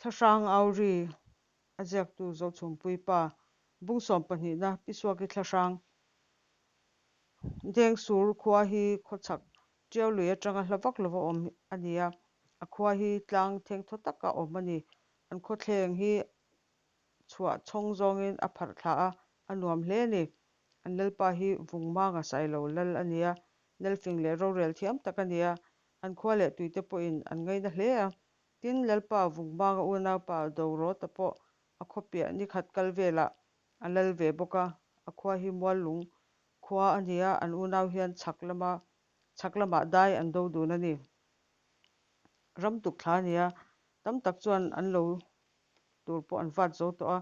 Thlahrang Auri a ziaktu Zochhumpui pa bung sawm pahnihna Pi Suaki Thlahrang Dengsur khua hi khawchhak Tiau lui atanga hla vak lova awm a ni a, a khua hi tlang thengthaw taka awm a ni. An khawthleng hi chhuah chhawng zawngin a pharh thla a, a nuam hle a ni. An lalpa hi Vungmanga Sailo lal a ni a, Lalfing leh rorel thiam tak a ni a, an khua leh tuite pawhin an ngaina hle a. Tin, Lalpa Vungmanga unaupa Dorawta pawh a khaw piah ni khat kal velah a lal ve bawk a, a khua hi Muallung khua a ni a, an unau hian chhak lama chhak lamah dai an do dun a ni. Ram tuk thla a ni a, tam tak chuan an lo tur pawh an vat zo tawh a,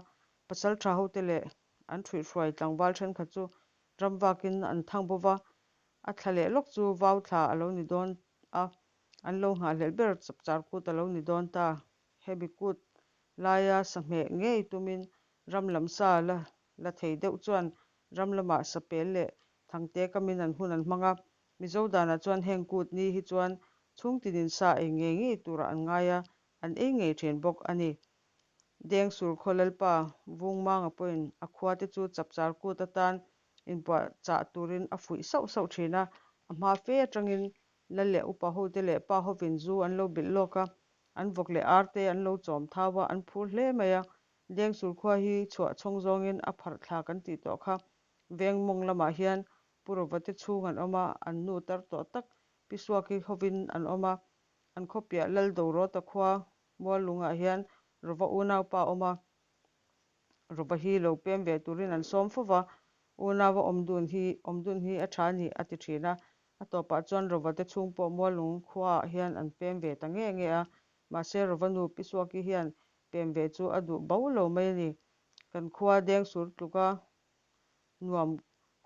pasal tha hote leh an ṭhuihhruai tlangval thenkhat chu ram vakin an thang bo va, a thla leh lawk chu vau thla a lo ni dawn a, an lo nghahhlelh ber chapchar kut a lo ni dawn ta. Hemi kut laia sahmeh ngei tumin ram lam sa la la thei deuh chuan ram lamah sapel leh thangte kamin an hun an hmang a, Mizo danah chuan heng kut ni hi chuan chhungtinin sa ei ngei ngei turah an ngai a, an ei ngei thin bawk a ni. Dengsur khaw Lalpa Vungmanga pawhin a khuate chu chapchar kut atan inpuah chah turin a fuih sauh sauh thin a, a hma fe atangin lal leh upa hote leh pa hovin zu an lo bilh lawk a, an vawk leh ar te an lo chawm thau a, an phur hle mai a. Dengsur khua hi chhuah chhawng zawngin a pharh thla kan tih tawh kha. Veng mawng lamah hian Pu Rovate chhung an awm a, an nu tar tawh tak Pi Suaki hovin an awm a, An khawpiah Lal Dorawta khua Muallungah hian Rova unaupa a awm a, Rova hi lo pem ve turin an sawm fo va, unaua awm dun hi awm dun hi a tha a ni a ti thin a. A tawpah chuan Rova te chhung pawh Muallung khuaah hian an pem ve ta nge nge a, mahse Rova nu Pi Suaki hian pem ve chu a duh bo lo mai a ni. Kan khua Dengsur tluka Nuam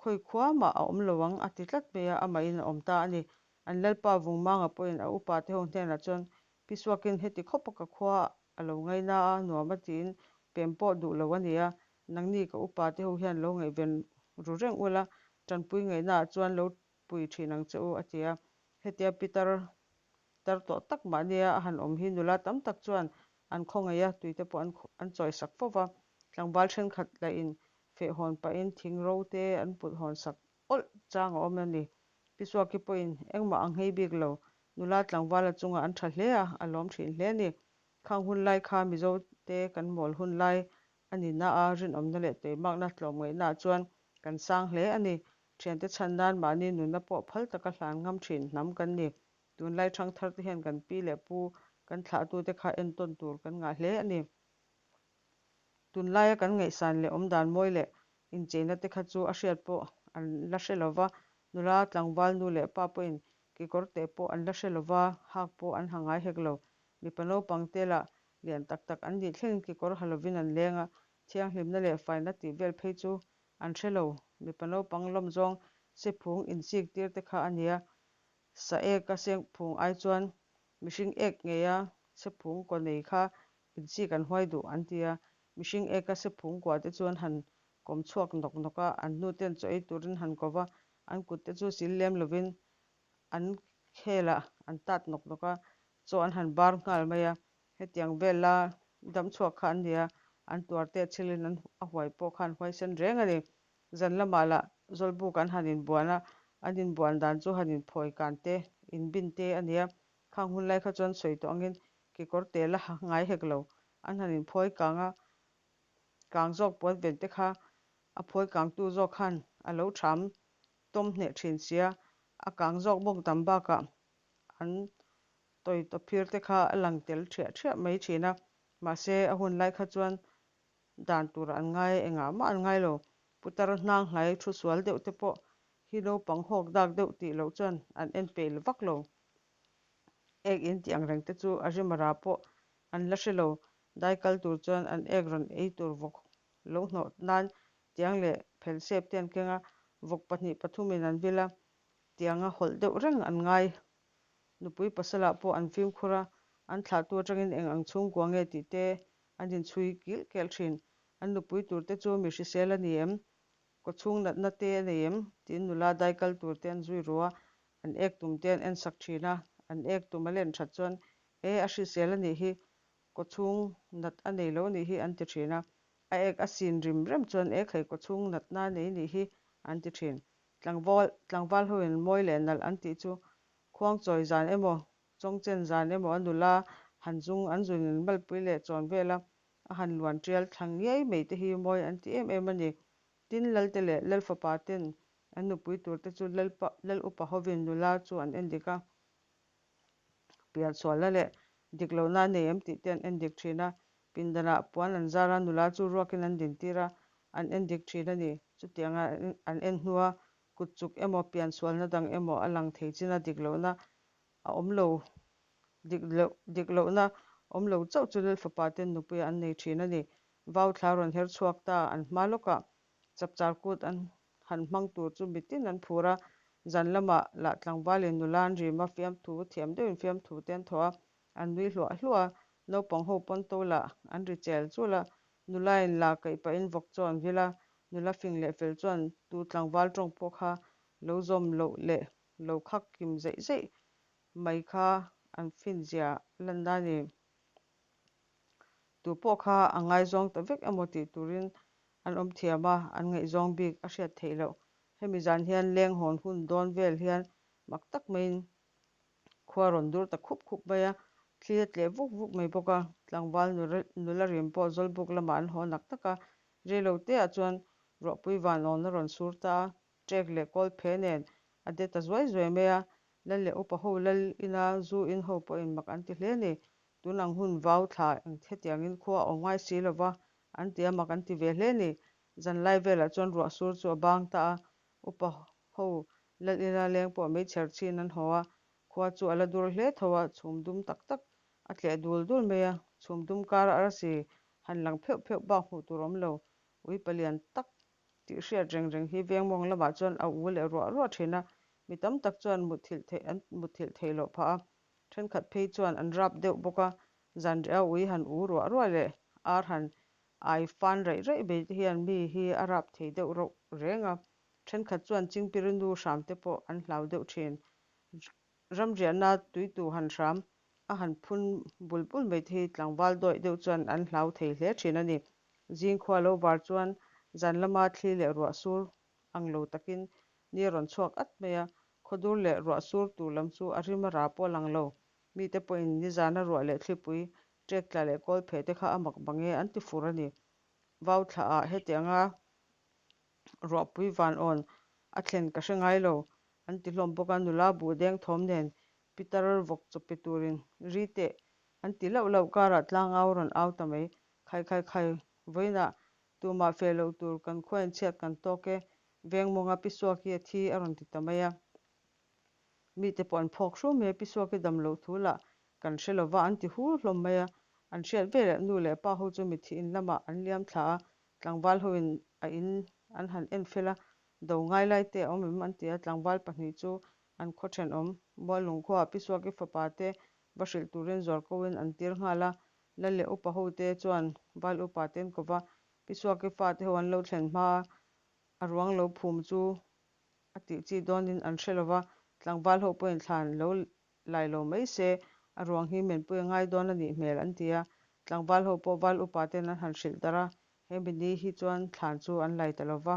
khawi khua mah a awm lo ang a ti tlat mai a, amahin a awm ta a ni. An Lalpa Vungmanga pawhin a upa te ho hnenah chuan Pi Suakin heti khawpa ka khua a lo ngaina a, nuam a tiin pem pawh duh lo a ni a, nangni ka upa te ho hian lo ngaihven ru reng ula, tanpui ngaihnaah chuan lo pui thin ang che u a ti a. Hetia Pitar tar tawh tak mahnia a han awm hi nula tam tak chuan an khawngaih a, tuite pawh an an chawisak fo va. Tlangval thenkhat lahin feh hawn pahin thing ro te an put hawn sak awlh chang a awm a ni. Pi Suaki pawhin engmah a nghei bik lo, nula tlangvala chungah an tha hle a, a lawm thin hle a ni. Khang hun lai kha Mizo te kan mawl hun lai a ni na a, rinawmna leh teimakna tlawmngaihnaah chuan kan sang hle a ni. Thiante chhan nan mahni nunna pawh phal taka hlan ngam thin hnam kan ni. Tunlai thangthar te hian kan pi leh pu kan thlahtute kha entawn tur kan ngah hle a ni. Tunlaia kan ngaihsan leh awmdan mawi leh incheina te kha chu a hriat pawh an la hre lo va, nula tlangval nu leh pa pawhin kekawr teh pawh an la hre lo va, hak pawh an ha ngai hek lo. Mipa naupang te lah lian tak tak an nih thlengin kekawr ha lovin an leng a, thianghlimna leh faina tih vel phei chu an hre lo. Mipa naupang lawm zawng sephung insik tir te kha a nia, Sa ek a sengphung ai chuan mihring ek ngeia sephung kaw nei kha inchik an huai duh an ti a. Mihring eka sephung kua te chu an han kawm chhuak nawk nawk a, an hnu ten chaw ei turin han ko va, an kut te chu sil lem lovin an khel a, an tat nawk nawk a, chaw an han bar nghal mai a. Hetiang vel la dam chhuak kha an ni a, an tuar te chhilin an a huai pawh khan huaisen reng a ni. Zan lamah lah Zawlbuk an han inbuan a, an inbuan dan chu han inphawi kan te, inbin te a nia. Khang hun lai kha chuan sawi tawh angin kekawr te la ha ngai hek lo. An han inphawi kang a, kang zawk puan ven te kha a phawi kangtu zawk khan a lo tham tawm hneh thin sia, a kang zawk bawk dam bakah an tawi tawphir te kha a lang tel thiah thiah mai thin a. Mahse, a hun lai kha chuan Dan tur an ngai engah mah an ngai lo. Putar hnang hlai thu sual deuh te pawh hi naupang hawk dak deuh tih loh chuan an en peih vak lo. Ek in tih ang reng te chu a rimara pawh an la hre lo. Dai kal tur chuan an ek rawn ei tur vawk lo hnawh nan tiang leh phel sep te an keng a, vawk pahnih pathumin an vil a, tianga hawlh deuh reng an ngai. Nupui pasalah pawh an fimkhur a, an thlahtu atangin eng ang chhungkua nge tih te An inchhui kilh kelh thin. An nupui tur te chu mi hrisel a ni em? Kawchhung natna te a nei em? Tiin nula dai kal tur te an zui ru a, an ek tum te an en sak thin a. An ek tum a len that chuan, E, a hrisel a nih hi. Kawchhung nat a nei lo nih hi an ti thin a. A ek a sin rim rem chuan ek hei kawchhung natna a nei nih hi an ti thin. Tlangval tlangval hoin mawi leh nalh an tih chu khuangchawi zan emaw chawngchen zan emaw a nula han zung an zunin malpui leh chawn vela a han luan tial thla ngiai mai te hi mawi an ti em em a ni. Tin, Lalte leh Lalfapa ten an nupui tur te chu Lalpa Lal upa hovin nula chu an endik a, piansualna leh dik lohna a nei em tih te an endik thin a. Pindanah puan an zar a, nula chu ruakin an dintir a, an endik thin a ni. Chutianga an en hnua kut chuk emaw piansualna dang emaw a lang thei chin a dik lohna a awm lo dik loh dik lohna awm lo chauh chu Lalfapa ten nupuiah an nei thin a ni. Vau thla rawn her chhuak ta an hma lawkah chapchar kut an han hmang tur chu mitin an phur a, zan lamah lah tlangvalin nula an rim a, fiamthu thiam deuhin fiamthu te an thawh a, an nui hluah hluah a, naupang ho pawn to lah an ri chel chul a, nula in la kaih pahin vawk chu an vil a, nula fing leh fel chuan tu tlangval tawng pawh kha lo zawm loh leh lo khak kim zeih zeih mai kha an fin zia lanna a ni. Tu pawh kha a ngaizawng ta vek emaw tih turin an awm thiam a, an ngaihzawng bik a hriat theih loh. Hemi zan hian leng hawn hun dawn vel hian mak tak maiin khua rawn dur ta khup khup mai a, thli a tleh vuk vuk mai bawk a, tlangval nula rim pawh Zawlbuk lamah an haw nak tak a, reilo teah chuan ruahpui van awn a rawn sur ta a, Ṭek leh kawl phe nen a de ta zuai zuai mai a, lal leh upa ho lal ina zu in ho pawhin mak an ti hle a ni. Tun ang hun vau thla eng hetiangin khua a awm ngai si lo va, an ti a mak an ti ve hle a ni. Zanlai velah chuan ruah sur chu a bang ta a, upa ho lal ina leng pawh meichher chhin an haw a, khua chu a la dur hle tho a, chhum dum tak tak a tleh dul dul mai a, chhum dum kara arsi han lang pheuh pheuh bak hmuh tur awm lo, ui palian tak tih hriat reng reng hi vengmawng lamah chuan a u leh ruah ruah thin a, mi tam tak chuan mutthilh theih an mutthilh theih loh phah a, thenkhat phei chuan an rap deuh bawk a, zanriah ui han u ruah ruah leh ar han ai fan raih raih mai te hian mi hi a rap thei deuh rauh reng a, thenkhat chuan chingpiri nu hram te pawh an hlau deuh thin. Ramriahna tuitu han hram a han phun bul bul mai te hi tlangval dawih deuh chuan an hlau thei hle thin a ni. Zing khua lo var chuan zan lama thli leh ruah sur ang lo takin ni a rawn chhuak at mai a, khawdur leh ruah sur tur lam chu a rim a ra pawh lang lo. Mite pawhin nizana ruah leh thlipui, ṭek tla leh kawl phe te kha a mak bang e an ti fur a ni. Vau thlaah hetianga ruahpui van awn a thlen ka hre ngai lo an ti hlawm bawk a, nula buh deng thawm nen pitar vawk chaw pe turin ri teh an ti lauh lauh karah tlangau rawn au ta mai. Khai khai khai, vawiinah tumah feh loh tur kan khuain chhiat kan tawk e, veng mawnga pi Suaki a thi a rawn ti ta mai a. Mite pawh an phawk hru mai a, pi Suaki dam loh thu lah kan hre lova an ti hur hlawm mai a. An hriat veleh nu leh pa ho chu mitthi in lamah an liam thla a, tlangval hoin a in an han en fel a, do ngai lai te a awm em an ti a, tlangval pahnih chu an khaw thenawm Muallung khuaah pi Suaki fapa te va hrilh turin zualkoin an tir nghal a, Lal leh upa ho te chuan val upa te an kawp a, Pi Suaki fate ho an lo thlen hma a ruang lo phum chu a tih chi dawnin an hre lo va, tlangval ho pawhin thlan lo lai lo mai se a ruang hi menpui a ngai dawn a nih hmel an ti a, tlangval ho pawh val upa ten an han hrilh darh a, he mini hi chuan thlan chu an lai ta lo va.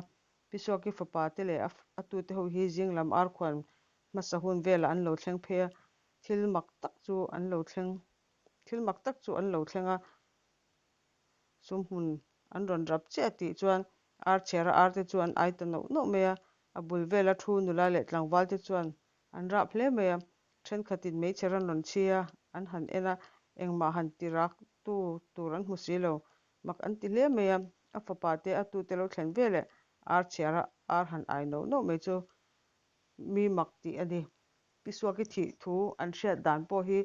Pi Suaki fapa te leh a tute ho hi zing lam arkhuan hmasa hun velah an lo thleng phei a, thil mak tak chu an lo thleng Thil mak tak chu an lo thleng a, sumhmun an rawn rap chiah tih chuan ar chhiara ar te chu an ai ta nauh nauh mai a, a bul vela thu nula leh tlangval te chuan an rap hle mai a, thenkhatin meichher an rawn chhi a, an han en a, engmah han ti rak tu tur an hmu si lo, mak an ti hle mai a, a fapa te a tute lo thlen veleh ar chhiara ar han ai nauh nauh mai chu mi mak tih a ni. Pi Suaki thih thu an hriat dan pawh hi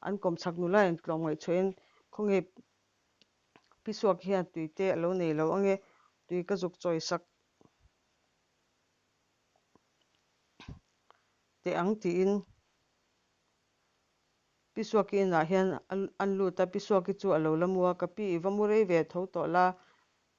an kawm chhak nula in tlawm ngaihchhuahin khawnge Pi Suaki hian tui te a lo nei lo ange, tui ka zuk chawi sak teh ang tiin Pi Suaki inah hian an lut a, Pi Suaki chu a lo la mu a, ka pi i va mu rei ve tho tawh la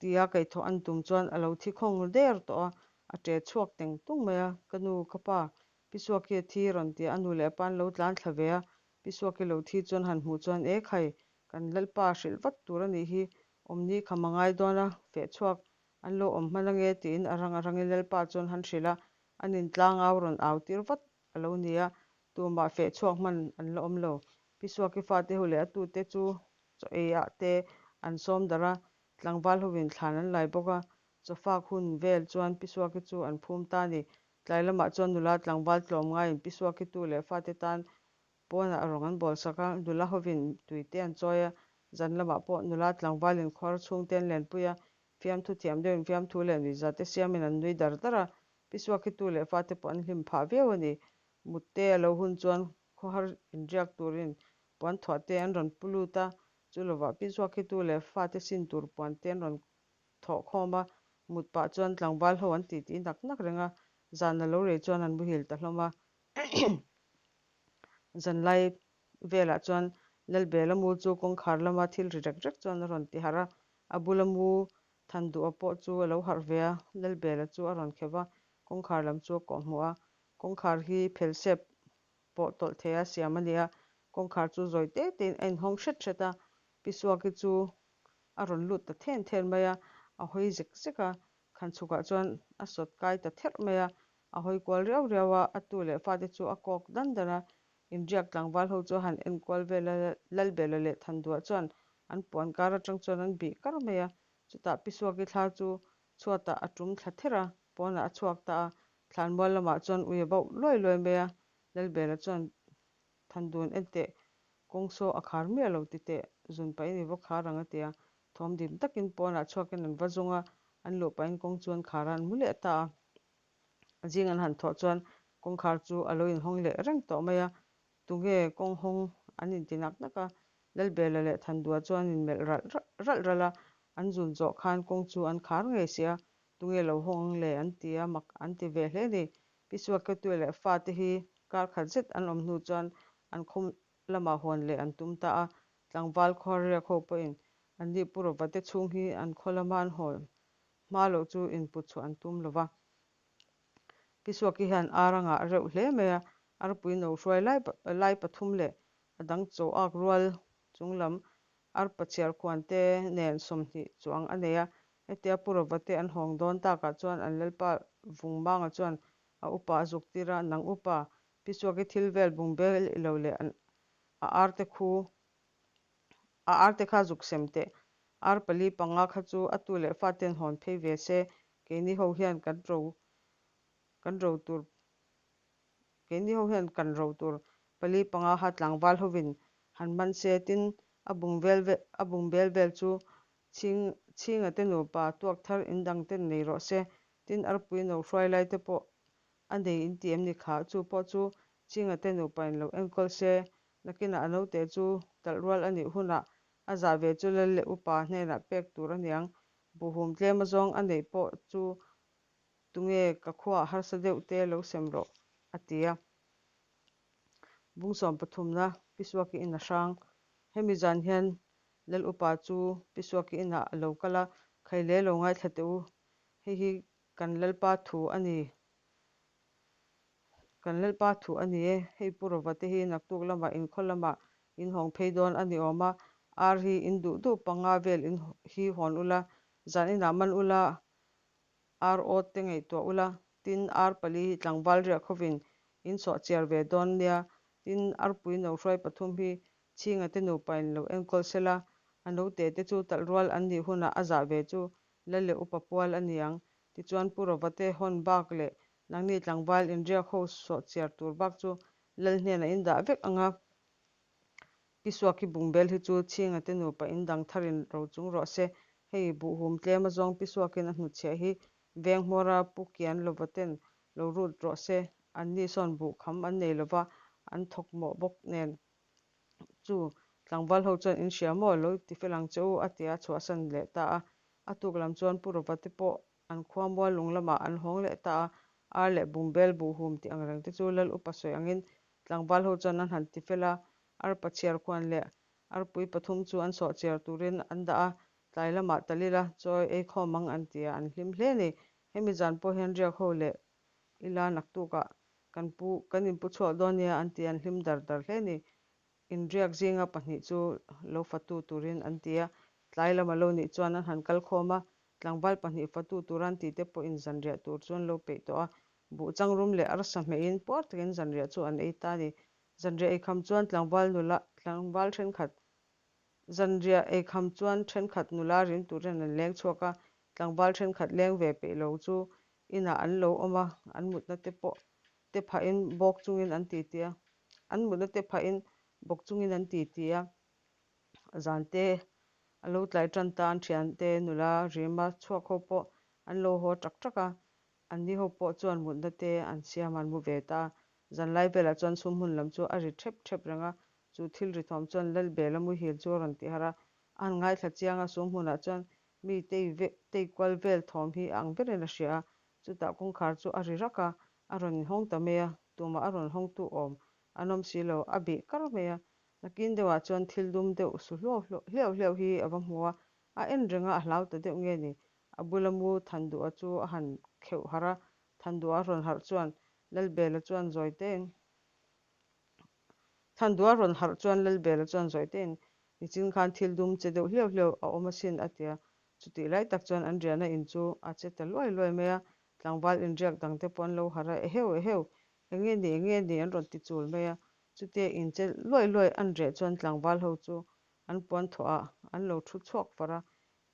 Tia kaihthawh an tum chuan a lo thi khawng der tawh a, a ṭe chhuak teng tung mai a, Ka nu, ka pa, Pi Suaki a thi rawn tia a nu leh a pa an lo tlan thla ve a, Pi Suaki lo thi chuan han hmuh chuan, E khai, Kan Lalpa hrilh vat tur a nih hi, awmni kham a ngai dawn a, feh chhuak an lo awm hman ange tiin a rang a rangin Lalpa chuan han hrilh a, an intlangau rawn au tir vat a lo ni a, tumah feh chhuak hman an la awm lo. Pi Suaki fate ho leh a tute chu chaw ei ah te an sawm darh a, tlangval hovin thlan an lai bawk a, chawfak hun vel chuan Pi Suaki chu an phum ta a ni. Tlai lamah chuan nula tlangval tlawm ngaiin Pi Suaki tu leh fate tan Pawnah rawng an bawl sak a, nula hovin tui te an chawi a, zan lamah pawh nula tlangvalin khuar chhungte an lenpui a, fiamthu thiam deuhin fiamthu leh nuihza te siamin an nui dar dar a, Pi Suakhitu leh fate pawh an hlim phah viau a ni. Mut te a lo hun chuan khawhar inriak turin puan thuah te an rawn pu lut a, chu lovah Pi Suakhitu leh fate sin tur puan te an rawn thawh khawm a, mut pah chuan tlangval ho an titi nak nak reng a, zan a lo rei chuan an muhil ta hlawm a. Zanlai velah chuan Lalbela mu chu kawngkhar lama thil ri rek rek chuan a rawn ti harh a, a bula mu than duha pawh chu a lo harh ve a, Lalbela chu a rawn kheuh va, kawngkhar lam chu a kawh hmuh a, kawngkhar hi phelsep pawh tawlh theia siam a ni a, kawngkhar chu zawi te tein a inhawng hret hret a, Pi Suaki chu a rawn lut ta then then mai a, a hawi zek zek a, Khan chhukah chuan a sawt kai ta therh mai a, a hawi kual riau riau a, a tu leh fate chu a kawk dan dan a, inriak tlangval ho chu a han en kual vel a, Lalbela leh Thanduah chuan an puan kar atang chuan an bih kar mai a, chutah Pi Suaki thla chu chhuatah a tum thla therh a, pawnah a chhuak ta a, thlanmual lamah chuan ui a bauh luai luai mai a, Lalbela chuan Thandun en teh kawng saw a khar miah lo ti teh zun pahin i va khar ang a ti a, Thawm dim takin pawnah chhuakin an va zung a, an luh pahin kawng chu an khar a, an mu leh ta a. Zing an han thawh chuan kawngkhar chu a lo inhawng leh reng tawh mai a, tunge kawng hawng an inti nak nak a. Lalbela leh Thandua chu an inmelh ralh ralh ralh a, an zun zawh khan kawng chu an khar ngei si a, tunge lo hawng ang le an ti a, mak an ti ve hle a ni. Pi Suaketue leh fate hi kar khat zet an awm hnu chuan an khaw lamah hawn leh an tum ta a, tlangval khuarriak ho pawhin an ni Pu Rawvate chhung hi an khaw lama an haw hma loh chu input chhuah an tum lo va. Pi Suaki hian ar a ngah reuh hle mai a, arpui no hruai lai lai pathum leh a dang chaw ak rual chunglam arpa chhiar khuan te nen 20 chuang a nei a. Hetia Pu Rawvate an hawng dawn takah chuan an Lalpa Vungmanga chuan a upa a zuk tir a, Nang upa, Pi Suaki thil vel bung bel i lo leh a ar te khu a ar te kha zuk sem teh. Ar pali panga kha chu a tu leh fa ten hawn phei ve se, keini ho hian kan ro kan ro tur keini ho hian kan ro tur pali panga kha tlangval hovin han man se tin a bung vel a bung bel vel chu chhing chhinga te nupa tuak thar in dang ten nei rawh se tin arpui no hruai lai te pawh A nei in ti em ni kha? Chu pawh chu Chinga te nupa in lo enkawl se, nakinah a naute chu talh rual a nih hunah a zah ve chu lal leh upa hnenah pek tur a niang. Buhhum tlem azawng a neih pawh chu tunge ka khuaah harsa deuh te lo sem rawh, a ti a. Bung pathumna Pi Suaki in a hrang. Hemi zan hian lal upa chu Pi Suaki inah a lo kal a, Khaile lo ngaithla teh u, hei hi Kan Lalpa thu a ni. Kan Lalpa thu a ni e. Hei Pu Rova te hi naktuk lamah inkhaw lamah in hawng phei dawn a ni awm a. Ar hi in duh duh panga vel in hi hawn ula, zan inah man ula, ar awt te ngaihtuah ula, tin ar pali hi tlangval riah khawvin in sawh chiar ve dawn nia, tin arpui no hruai pathum hi Chhinga te nupa in lo enkawl sela, a note te chu talh rual an nih hunah a zah ve chu Lal leh upa pual a ni ang. Tichuan Pu Rovate hawn bak leh nangni tlangval inriak ho sawh chiar tur bak chu Lal hnenah in dah vek ang a. Pi Suaki bungbel hi chu Chhinga te nupa in dang tharin ro chung rawh se. Hei buhhum tlem azawng Pi Suakin a hnutchhiah hi veng hmawra Pu Kian Lovaten lo rut rawh se. Anni sawn buh kham an nei lova an thawk mawh bawk nen. Chu tlangval ho chuan in hria maw lo ti fel ang che u a ti a chhuahsan leh ta a. A tuk lam chuan Pu Rova te pawh an khua mual lung lamah an hawng leh ta a. Ar leh bungbel buhhum tih ang reng te chu Lal upa sawi angin tlangval ho chuan an han ti fel a. Arpa chhiar khuan leh arpui pathum chu an sawh chiar turin an dah a. Tlai lamah Talila chawi ei khawm ang an ti a, an hlim hle a ni. Hemi zan pawh hian riak ho leh ila naktukah Kan pu, kan inpu chhuak dawn nia an ti an hlim dar dar hle a ni. Inriak zinga pahnih chu lo fatu turin an ti a, tlai lam a lo nih chuan an han kal khawm a, tlangval pahnih fatu tura an tihte pawhin zanriah tur chu an lo peih tawh a, buh changrum leh arsa hmehin puar takin zanriah chu an ei ta a ni. Zanriah eikham chuan tlangval nula tlangval thenkhat zanriah eikham chuan thenkhat nula rim turin an leng chhuak a, tlangval thenkhat leng ve peih lo chu inah an lo awm a, an mutna te pawh te phahin bawk chungin an titi a, an mutna te phahin bawk chungin an titi a, zan te a lo tlai tan ta, an thiante nula rima chhuak ho pawh an lo haw tak tak a, anni ho pawh chuan mutna te an siam a, an mu ve ta a, zanlai velah chuan sum hmun lam chu a ri thep thep reng a, chu thil ri thawm chuan Lalbela muhil chu a rawn ti harh a, a han ngaithla chiang a, sum hmunah chuan mi tei tei kual vel thawm hi a ang berin a hria a, Chutah kawngkhar chu a ri rak a, a rawn inhawng ta mai a, tumah a rawn hawngtu awm an awm si lo, a bih kar mai a. Nakin deuhah chuan thil dum deuh su hluau hliau hliau hi a va hmu a, a en reng a, a hlau ta deuh nge ni? A bula mu Thanduha chu a han kheuh harh a, Thanduha a rawn harh chuan Lalbela chuan zawi tein, Thanduha rawn harh chuan Lalbela chuan zawi tein, Nichin khan thil dum che deuh hliau hliau a awm asin, a ti a. Chutih lai tak chuan an riahna in chu a che ta luai luai mai a, tlangval inriak dang te pawh an lo harh a, Eheu, eheu, enge ni, enge ni an rawn ti chul mai a. Chutia in che luai luai an reh chuan tlangval ho chu an puan thawh a, an lo thu chhuak far a,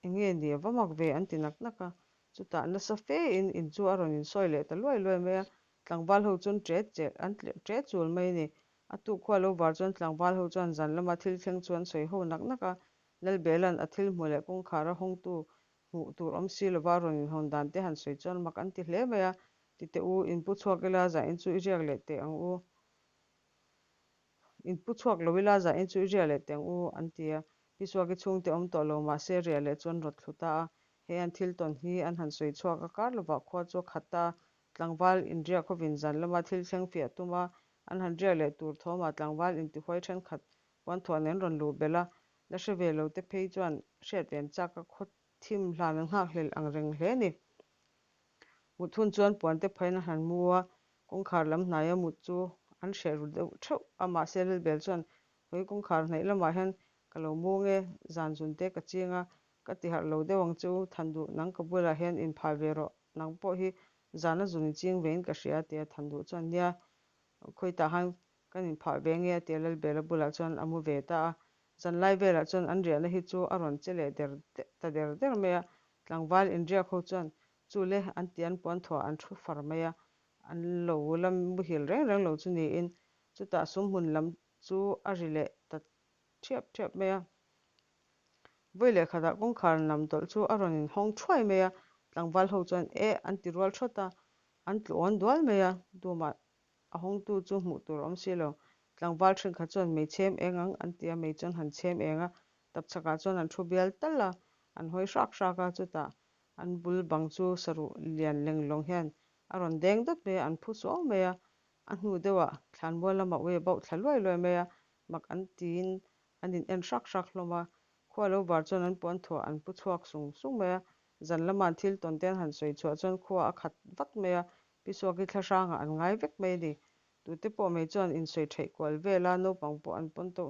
Enge ni, a va mak ve an ti nak nak a. Chutah nasa fe in in chu a rawn insawi leh ta luai luai mai a, tlangval ho chuan ṭe che an ṭe chul mai a ni. A tuk khua lo var chuan tlangval ho chuan zan lama thil thleng chu an sawi ho nak nak a, Lalbelan a thil hmuh leh kawngkhar a hawngtu hmuh tur awm si lova a rawn inhawn dan te han sawi chuan mak an ti hle mai a, Ti teh u, in pu chhuak ila zain chu i riak leh teh ang u. In pu chhuak lo ila zain chu i riak leh teh ang u, an ti a. Pi Suaki chhungte awm tawh lo mah se riah leh chuan rawt thlu ta a. He an thil tawn hi an han sawi chhuak a, kar lovah khua chu a khat ta a. Tlangval inriak hovin zan lama thil thleng fiah tum a, an han riak leh tur thawmah tlangval intihuai thenkhat Puanthuah nen rawn luh belh a, la hre ve lo te phei chuan hriat ve an chak a, khaw thim hlan an nghakhlel ang reng hle a ni. Mut hun chuan puan te phaiin a han mu a, kawngkhar lam hnaia mut chu an hreh ru deuh theuh a, mahse Lalbel chuan hawi kawngkhar hnaih lamah hian ka lo mu nge, zan zun te ka ching a, ka ti harh lo deuh ang chu, than duh nang ka bulah hian inphah ve rawh, nang pawh hi zan a zun i ching vein ka hria a ti a, than duh chuan nia khawitah han Kan inphah ve nge a ti a, Lalbela bulah chuan a mu ve ta a. Zanlai velah chuan an riahna hi chu a rawn che leh der ta der der mai a, tlangval inriak ho chuan chu le an ti an puan thuah an thu far mai a, an lo la muhil reng reng lo chu niin chutah sumhmun lam chu a ri leh ta thiap thiap mai a. Vawi leh khatah kawngkhar nam tawlh chu a rawn inhawng thuai mai a, tlangval ho chuan eh an ti rual thawt a, an tlu awn dual mai a, tumah A hawngtu chu hmuh tur a awm si lo. Tlangval thenkhat chuan mei chhem eng ang an ti a, mei chuan han chhem eng a, tapchhakah chuan an thu bial tal a, an hawi hrak hrak a, chutah an bul bang chu saruh lian leng lawng hian a rawn deng dawt mai a, an phu suau mai a, a hnu deuhah thlanmual lamah ui a bauh thla luai luai mai a, mak an tiin an in en hrak hrak hlawm a, khua lo var chuan an puan thuah an pu chhuak sung sung mai a, zan lama an thil tawn te an han sawi chhuah chuan khua a khat vat mai a, Pi Suaki thla hrangah an ngai vek mai a ni. Tute pawh mai chuan insawi theih kual vel a, naupang pawh an pawn to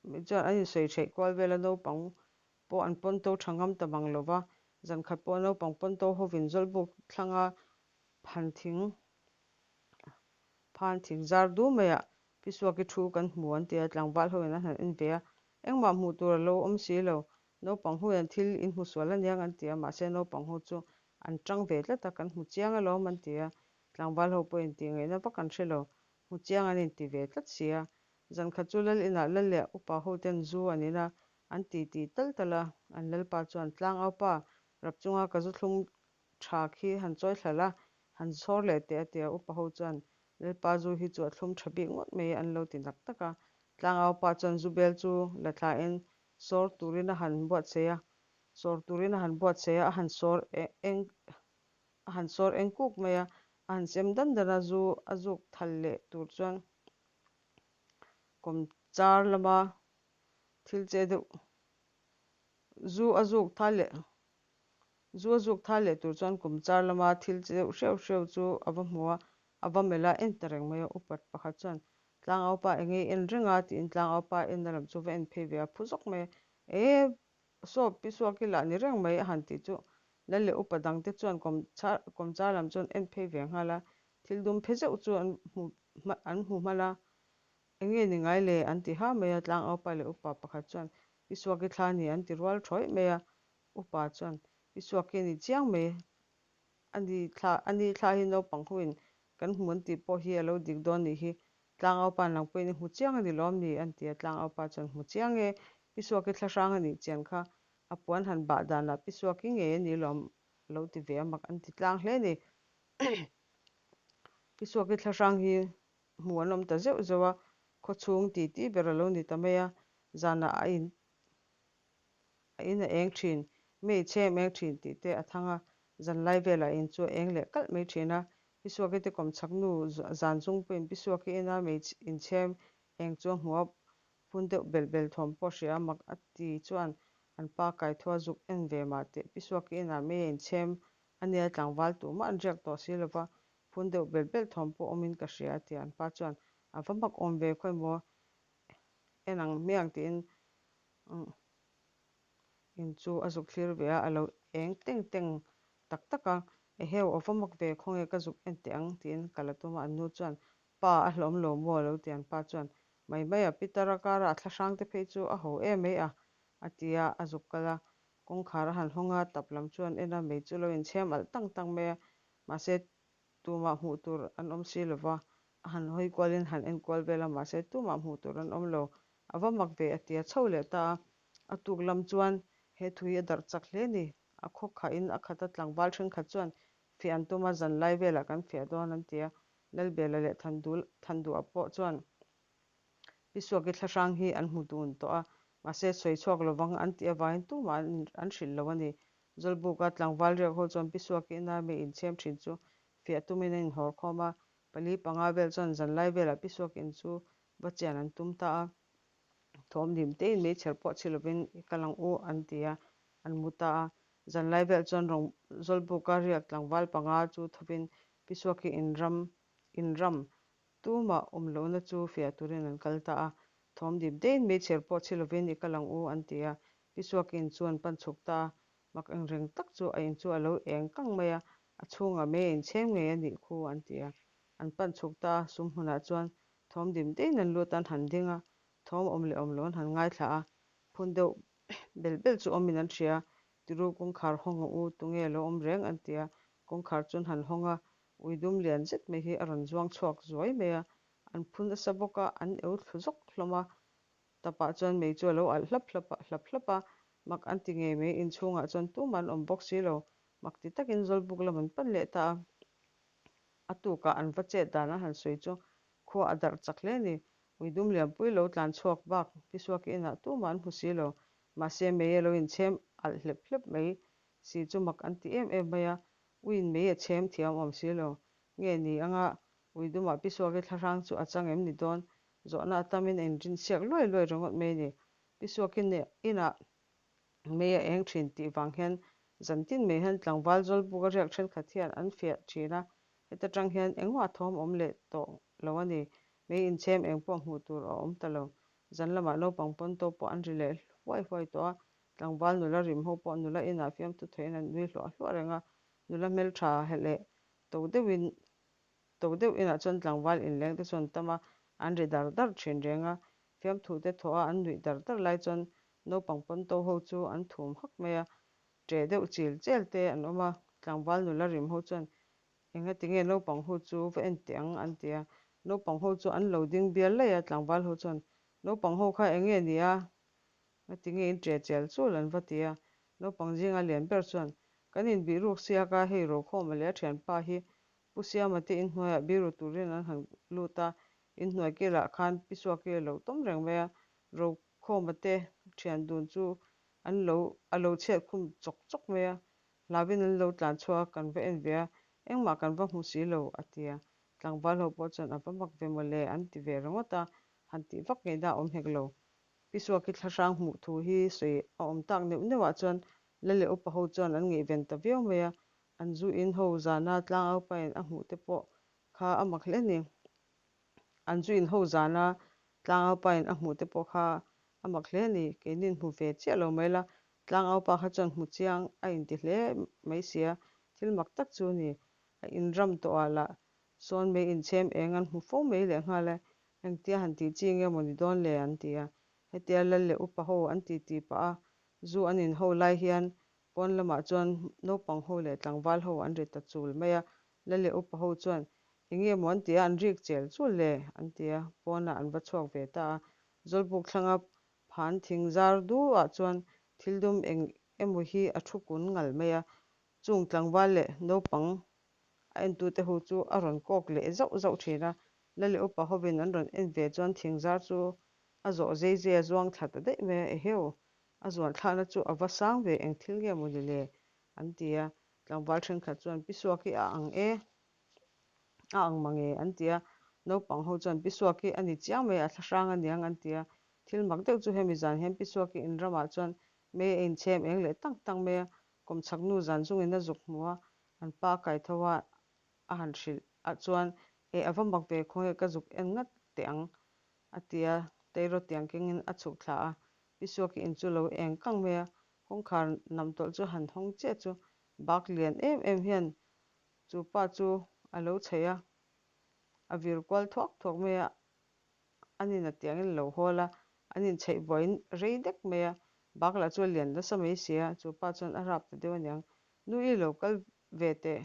mai chuan an insawi theih kual vel a, naupang pawh an pawn to tha ngam ta mang lo va. Zan khat pawh naupang pawn to hovin zawlbuk thlanga phan thing phan thing zar du maiah Pi Suaki thu kan hmu an ti a, tlangval hoin an han en ve a, engmah hmuh tur a lo awm si lo. Naupang ho hian thil in hmu sual aniang an ti a, mahse naupang ho chu an tang ve tlat a, kan hmu chiang alawm an ti a, tlangval ho pawhin tih ngaihna vak an hre lo, hmu chiang an inti ve tlat si a. Zan khat chu lal inah lal leh upa ho ten zu an in a, an ti ti tal tal a, an lalpa chuan tlangau pa rap chunga ka zu thlum tha khi han chawi thla la, han chhawr leh teh a ti a, upa ho chuan lalpa zu hi chu a thlum tha bik ngawt mai an lo ti nak tak a, tlangau pa chuan zu bel chu la thlain sawr turin a han buatsaih a, sawr turin a han buatsaih a, a han sawr eng a han sawr eng kuk mai a, a han sem dan dan a, zu a zuk thal leh tur chuan kawmchar lama thil che deuh zu a zuk thal leh zu a zuk thal leh tur chuan kawmchar lama thil che deuh hreuh hreuh chu a va hmu a, a va melh a, en ta reng mai a, upat pakhat chuan. Tlangaupa enge i en reng a tiin Tlangaupa enna lam chu va en phei ve a, phu zawk mai a. E saw Pi Suaki lah ni reng mai a han tih chu Lal leh upa dangte chuan kawmchar lam chu an en phei ve nghal a, thil dum phe zeuh chu an hmu an hmu hman a. Enge ni ngai le? an ti ha mai a, Tlangaupa leh upa pakhat chuan Pi Suaki thla ni an ti rual thawi mai a, upa chuan Pi Suaki a ni chiang mai a ni thla a ni thla hi naupang hoin kan hmu an tih pawh hi a lo dik dawn nih hi Tlangaupa nang pawhin i hmu chiang a ni lawm ni? an ti a, Tlangaupa chuan hmu chiang e, Pi Suaki thla hrang a nih chian kha a puan han bah danah Pi Suaki ngei a ni lawm a lo ti ve a mak an ti tlang hle a ni. Pi Suaki thla hrang hi hmu an awm ta zeuh zeuh a, khawchhung titi ber a lo ni ta mai a, zanah a in a in a eng thin, mi chhem eng thin tih te a thang a, zanlai velah in chu a eng leh kalh mai thin a, Pi Suaki te kawmchhak nu zan chung pawhin Pi Suaki ina mei inchhem eng chu a hmu a, phun deuh bel bel thawm pawh hria a mak a ti chuan an pa kaithua zuk en ve mah teh Pi Suaki inah mei a inchhem a nia tlangval tumah an riak tawh si lova, phun deuh bel bel thawm pawh awmin ka hria a ti a, an pa chuan a va mak awm ve khawi maw en ang hmiang tiin In chu a zuk thlir ve a, a lo eng teng teng tak tak a, Eheu, a va mak ve, khawnge ka zuk en teh ang tiin kal a tum a, an nu chuan, Pa, a hlawm lo maw? a lo ti an pa chuan, Mai mai a, Peter a kara a thlahrang te phei chu a ho em mai a, a ti a, a zuk kal a, kawngkhar a han hawng a, tap lam chu an en a, mei chu lo inchhem alh tang tang mai a, mahse Tumah hmuh tur an awm si lo va, a han hawi kualin han en kual vel a, mahse tumah hmuh tur an awm lo. A va mak ve a ti a chho leh ta a. A tuk lam chuan he thu hi a darh chak hle ni. A khaw khahin a khat a tlangval thenkhat chuan fiah an tum a, zanlai velah kan fiah dawn an ti a. Lalbela leh Thanduha pawh chuan Pi Suaki thlahrang hi an hmu dun tawh a, mahse sawi chhuak lovang an tih avangin tumah an hrilh lo a ni. Zawlbuka tlangval riak ho chuan Pi Suaki ina mi inchhem thin chu fiah tumin an inhawr khawm a, pali panga vel chuan zanlai velah Pi Suaki in chu va chian an tum ta a. Thawm dim tein meichher pawh chhi lovin i kal ang u an ti a, an mu ta a. Zanlai vel chuan rawng Zawlbuka riak tlangval panga chu thovin Pi Suaki in ram in ram Tumah awm lohna chu fiah turin an kal ta a, thawm dip deiin meichher pawh chhi lovin i kal ang u an ti a, Pi Suak in chu an pan chhuk ta a, mak engreng tak chu a in chu a lo eng kang mai a, a chhungah mei a inchhem ngei a nih khu an ti a, an pan chhuk ta a, sum hmunah chuan thawm dim deiin an lut a, an han ding a, thawm awm leh awm lo an han ngaithla a, phun deuh bel bel chu awmin an hria, Tiru kawngkhar hawng ang u, tunge a lo awm reng an ti a, kawngkhar chu an han hawng a, Ui dum lian zet mai hi a rawn zuang chhuak zuai mai a, an phu nasa bawk a, an eu thlu zawk hlawm a. Tapah chuan mei chu a lo alh hlap hlap a, hlap hlap a, mak an ti ngei mai, inchhungah chuan tumah an awm bawk si lo, mak ti takin Zawlbuk lam an pan leh ta a. A tukah an va chet dan an han sawi chu khua a darh chak hle a ni. Ui dum lianpui lo tlan chhuak bak Pisuaki inah tumah an hmu si lo, mahse mei a lo inchhem alh hlep hlep mai si chu mak an ti em em mai a, Uiin mei a chhem thiam awm si lo. Nge ni anga ui dumah Pi Suaki thlahrang chu a chang em ni dawn? Zawhna a tamin a inrin siak luai luai ringawt mai a ni. Pi Suaki inah mei a eng thin tih vang hian zan tin mai hian tlangval Zawlbuk a riak thenkhat hian an fiah thin a, heta tang hian engmah thawm awm leh tawh lo a ni. Mei inchhem eng pawh hmuh tur a awm ta lo. Zan lamah naupang pawnto pawh an ri leh huai huai tawh a, Tlangval nula rim ho pawh nula inah fiamthu theihin an nui hluah hluah reng a, nula hmeltha leh to deuhin to deuh inah chuan tlangval inleng te chuan tam a, an ri dar dar thin reng a, fiamthu te thawh a an nuih dar dar lai chuan naupang pawnto ho chu an thum hak mai a, ṭeh deuh chil chel te an awm a, tlangval nula rim ho chuan engati nge naupang ho chu va en teh ang an ti a, naupang ho chu an lo ding bial laih a, tlangval ho chuan naupang ho kha enge ni a? Ngati nge in ṭe chel chul an va ti a, naupang zinga lian ber chuan, Kan inbih ruk siak a, hei Rokhawma leh a ṭhianpa hi Pu Siama te inhnuaiah biru turin an han lut a, inhnuai kilah khan Pi Suaki a lo tawm reng mai a, Rokhawma te ṭhian dun chu an lo a lo chhiat khum chawk chawk mai a, hlauin an lo tlan chhuak a, kan va en ve a, engmah kan va hmu si lo, a ti a, tlangval ho pawh chuan a va mak ve mawle an ti ve ringawt a, han tih vak ngaihna a awm hek lo. Pi Suaki thlahrang hmuh thu hi sawi a awm tak neuh neuh ah chuan la leh upa ho chuan an ngaihven ta viau mai a, an zu in ho zana tlangau pain a hmuh te pawh kha a mak hle ni. An zu in ho zana tlangaupa in a hmuh te pawh kha a mak hle a ni. Keinin hmu ve chiah lo mai la, tlangaupa kha chuan hmu chiang a inti hle mai sia, thil mak tak chu a ni. A inram tawhah lah sawn mei inchhem eng an hmu fo mai lehnghal e, engtia han tih chi nge maw ni dawn le an ti a. Hetia lal leh upa ho an titi pah a, zu an in ho lai hian pawn lamah chuan naupang ho leh tlangval ho an ri ta chul mai a. Lal leh upa ho chuan Enge maw an ti a, an rik chel chul le an ti a, pawnah an va chhuak ve ta a. Zawlbuk thlanga phan thing zar duhah chuan thil dum eng emaw hi a thu kun ngal mai a, chung tlangval leh naupang a entute ho chu a rawn kawk leh zauh zauh thin a. Lal leh upa hovin an rawn en ve chuan thing zar chu a zawh zei zei a zuang thla ta daih mai a, Eheu! A zuan thlakna chu a va sang ve, eng thil nge maw ni le? an ti a. Tlangval thenkhat chuan, Pi Suaki a ang e, a ang mange an ti a. Naupang ho chuan, Pi Suaki a ni chiang mai, a thlahrang a niang an ti a. Thil mak deuh chu hemi zan hian Pi Suaki in ramah chuan mei a inchhem eng leh tang tang mai a, kawmchhak nu zan zungin a zuk hmu a, an pa a kai tho a, a han hrilh ah chuan, E a va mak ve khawnge ka zuk en ngat teh ang a ti a, Teiraw tiang kengin a chhuk thla a, Pi Suaki in chu lo eng kang mai a, kawngkhar nam tawlh chu han hawng chiah chu bak lian em em hian chu pa chu a lo chheih a, a vir kual thuak thuak mai a, an in a tiangin a lo hawl a, an inchheih buaiin rei dek mai a, bak lah chu a lian nasa mai si a, chu pa chuan a rap ta deuh aniang, Nu i lo kal ve teh,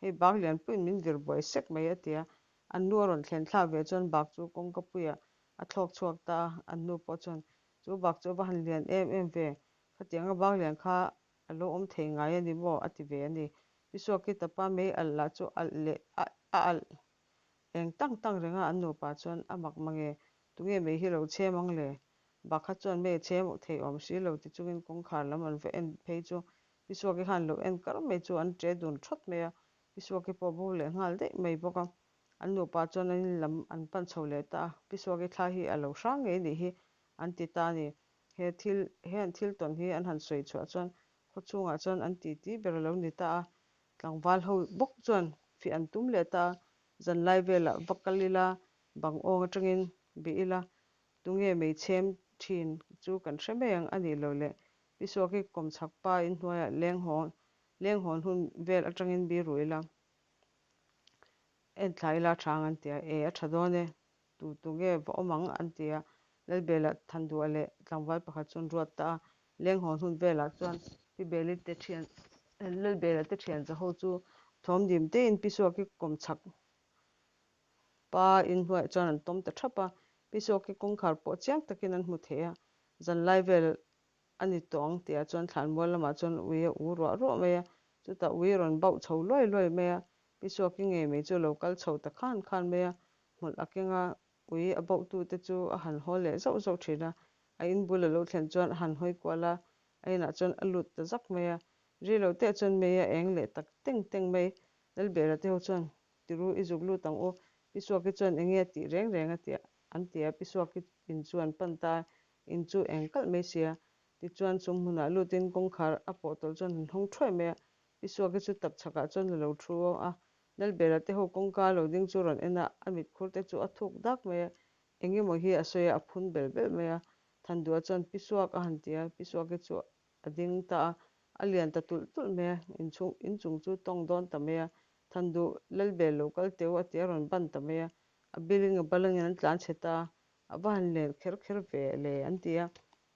hei bak lianpuiin min vir buai sek mai a ti a, an nu a rawn thlen thlak ve chuan bak chu kawngka puiah a thlawk chhuak ta a, an nu pawh chuan chu bak chu a va han lian em em ve, khatianga bak lian kha a lo awm thei ngai a ni maw a ti ve a ni. Pi Suaki tapa mei alh lah chu alh leh a alh eng tang tang reng a, an nupa chuan a mak mange, tunge mei hi lo chhem ang le? Bakha chuan mei a chhem thei awm si lo ti chungin kawngkhar lam an va en phei chu Pi Suaki khan lo en kar mai chu an ṭe dun ṭhawt mai a, Pi Suaki pawh bo leh nghal daih mai bawk a. An nupa chuan an in lam an pan chho leh ta a, Pi Suaki thla hi a lo hrang ngei nih hi an ti ta a ni. He thil he an thil tawn hi an han sawi chhuah chuan khaw chhungah chuan an titi ber a lo ni ta a, tlangval ho bawk chuan fiah an tum leh ta a, zanlai velah va kal ila, bang awng atangin bih ila, tunge mei chhem thin chu kan hre mai ang a nih loh le, Pi Suaki kawmchhak pa inhnuaiah leng hawn leng hawn hun vel atangin bi ruh ila, en thla ila a tha ang an ti a, e a tha dawn e. Tu tu nge va awm ang an ti a, Lalbela Thanduha leh tlangval pakhat chuan ruat ta a, Lenghawn hun velah chuan Pi Beli te thian Lalbela te thian zaho chu thawm dim tein Pi Suaki kawmchhak pa inhnuaiah chuan an tawm ta thap a, Pi Suaki kawngkhar pawh chiang takin an hmu thei a, zanlai vel a ni tawh ang tihah chuan thlanmual lamah chuan ui a u ruah ruah mai a, chutah ui a rawn bauh chho luai luai mai a, Pi Suaki ngei mai chu a lo kal chho ta khan khan mai a, hmawlh a keng a, ui a bauhtute chu a han haw leh zauh zauh thin a, a in bul a lo thlen chuan a han hawi kual a, a inah chuan a lut ta zak mai a, ri lo teh chuan mei a eng leh tak teng teng mai, Lalbera te ho chuan Tiru i zuk lut ang u, Pi Suaki chuan enge a tih reng reng a ti an ti a, Pi Suaki in chu an pan ta a, in chu eng kalh mai sia, tichuan chung hmunah lutin kawngkhar a pawh tawlh chuan an hawng thuai mai a, Pi Suaki chu tap chhakah chuan a lo thu a, Lalbera te ho kawngka lo ding chu rawn en a, a mitkhur te chu a thuk dak mai a, engemaw hi a sawi a, a phun bel bel mai a, Thanduha chuan Pi Suak a han ti a, Pi Suaki chu a ding ta a, a lian ta tulh tulh mai a, inchhung inchung chu tawng dawn ta mai a, Thanduh Lalbel lo kal teu a ti a rawn ban ta mai a, a biling a balangin an tlan chhe ta a, a va han len kher kher ve le an ti a,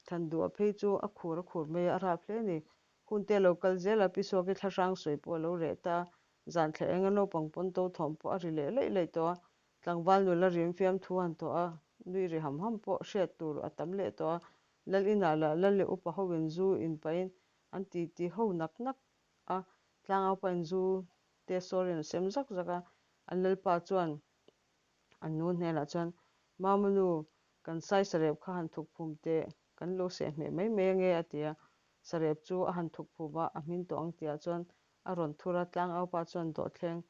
Thanduha phei chu a khur a khur mai a, a rap hle a ni. Hunte a lo kal zel a, Pi Suaki thlahrang sawi pawh a lo reh ta a, zan thla enga naupang pawn to thawm pawh a ri leh laih laih tawh a, tlangval nula rim fiam thu han tawh a, nui ri ham ham pawh hriat tur a tam leh tawh a, Lal inah lah Lal leh upa ho in zu in pahin an ti ti ho nak nak a, tlangau pahin zu te sawrin a sem zak zak a, an Lalpa chuan an nu hnenah chuan, Mama nu, kan sai sarep kha han thuk phum teh, kan lo seh hmeh mai mai ange a ti a, sarep chu a han thuk phum a, a hmin tawh ang tihah chuan a rawn thur a, tlangaupa chuan dawhthleng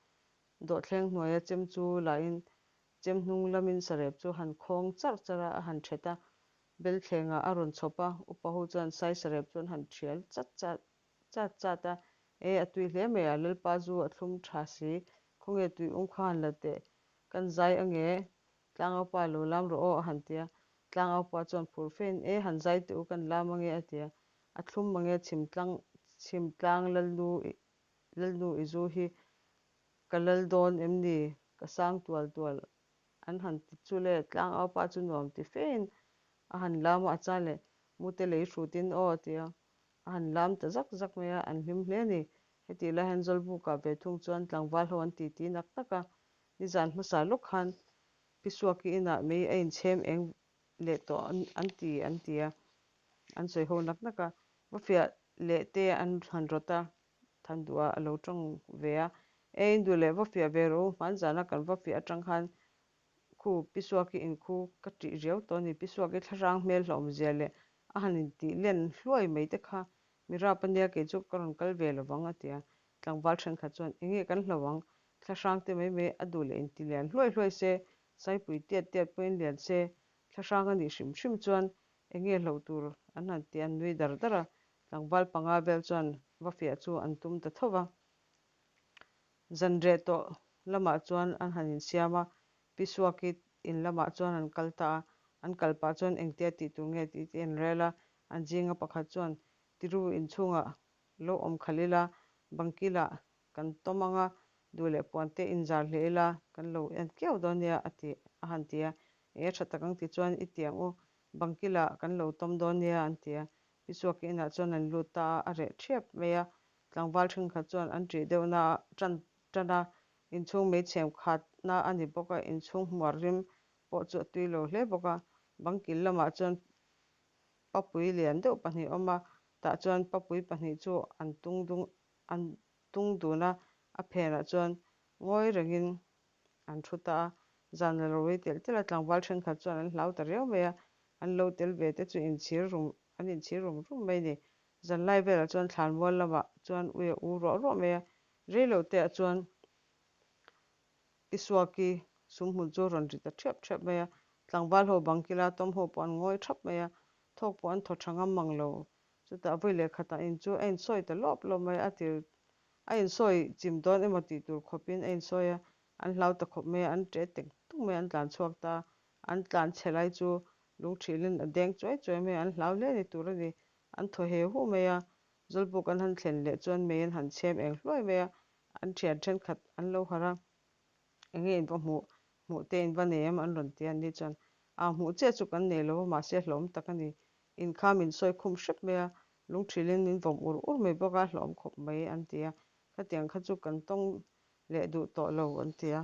dawhthleng hnuaia chem chu lahin chem hnung lamin sarep chu han khawng charh charh a, a han thet a, belthlengah a rawn chhawp a, upa ho chuan sai sarep chu an han thial chat chat chat chat a, E, a tui hle mai a, Lalpa zu a thlum tha si, khawnge tui um kha han la teh, kan zai ange. Tlangaupa lo lam rawh aw a han ti a. Tlangaupa chuan phur fein, E han zai teh u kan lam ange a ti a. A thlum mange chhimtlang chhimtlang lalnu lalnu i zu hi ka lal dawn em ni? Ka sang tual tual an han ti chu le. Tlangaupa chu nuam ti fein a han lam a, a chang leh mute lei hrutin aw a ti a. A han lam ta zak zak mai a, an hlim hle a ni. Hetih lai hian Zawlbukah ve thung chuan tlangval ho an titi nak nak a. Nizan hmasa lawk khan Pi Suaki inah mei a inchhem eng leh tawh an ti an ti a, an sawi ho nak nak a. Va fiah leh te an han rawt a, Thanduha a lo tawng ve a. E in duh leh va fiah ve rawh u, hmanzana kan va fiah atang khan khu Pi Suaki in khu ka ṭih riau tawh a ni. Pi Suaki thlahrang hmel hlauhawmzia leh a han intih len hluai mai te kha mi rap a nia kei chu ka rawn kal ve lovang a ti a. Tlangval thenkhat chuan enge kan hlo ang, thlahrang te mai mai a duh leh inti lian hluai hluai se, Saipui tiat tiat pawhin lian se, thlahrang a nih hrim hrim chuan enge hloh tur an han ti an nui dar dar a. Tlangval panga vel chuan va fiah chu an tum ta tho va. Zan reh tawh lamah chuan an han insiam a, Pi Suaki in lamah chuan an kal ta a, an kal pah chuan engtia tih tur nge tih te an rel a, an zinga pakhat chuan Tiru inchhungah lo awm khalh ila, bangkilah kan tawm ang a, duh leh puan te inzar hle ila kan lo en kiau dawn nia a ti a han ti a, eng e tha tak ang ti chuan i ti ang u, bangkilah kan lo tawm dawn nia an ti a, Pi Suaki inah chuan an lut ta a, a reh thiap mai a, tlangval thenkhat chuan an ṭih deuhna a ṭan ṭan a, inchhung meichhem khatna a ni bawk a, inchhung hmuar rim pawh chu a tui lo hle bawk a, bangkil lamah chuan papui lian deuh pahnih a awm a, tah chuan papui pahnih chu an tung dung an tung dun a, a phenah chuan ngawi rengin an thu ta a, zan a lo rei telh telh a, tlangval thenkhat chuan an hlau ta riau mai a, an lo tel ve te chu inchhir rum an inchhir rum rum mai a ni. Zanlai velah chuan thlanmual lamah chuan ui a u ruah ruah mai a, rei lo te ah chuan I Suaki sumhmun chu a rawn ri ta ṭhiap ṭhiap mai a, tlangval ho bang kila tawm ho pawh an ngawi ṭhap mai a, thawk pawh an thaw ṭha ngam mang lo. Chutah vawi leh khatah in chu a insawi ta lawp lawp mai a, a tir a insawi chim dawn emaw tih tur khawpin a insawi a, an hlau ta khawp mai a, an ṭe tek tung mai a, an tlan chhuak ta a, an tlan chhe lai chu lungṭhilin a deng chuai chuai mai a, an hlau hle ni tur a ni, an thaw he hu mai a, Zawlbuk an han thlen leh chuan mei an han chhem eng hluai mai a, an thian thenkhat an lo harh a, enge in va hmuh, hmuh te in va nei em an rawn ti a, ni chuan aa hmuh chiah chu kan nei lo va mahse hlawm tak a ni, in kha min sawi khum hrep mai a, lungthilin min vawm ur ur mai bawk a, hlawm khawp mai an ti a, khatiang kha chu kan tawng leh duh tawh lo an ti a.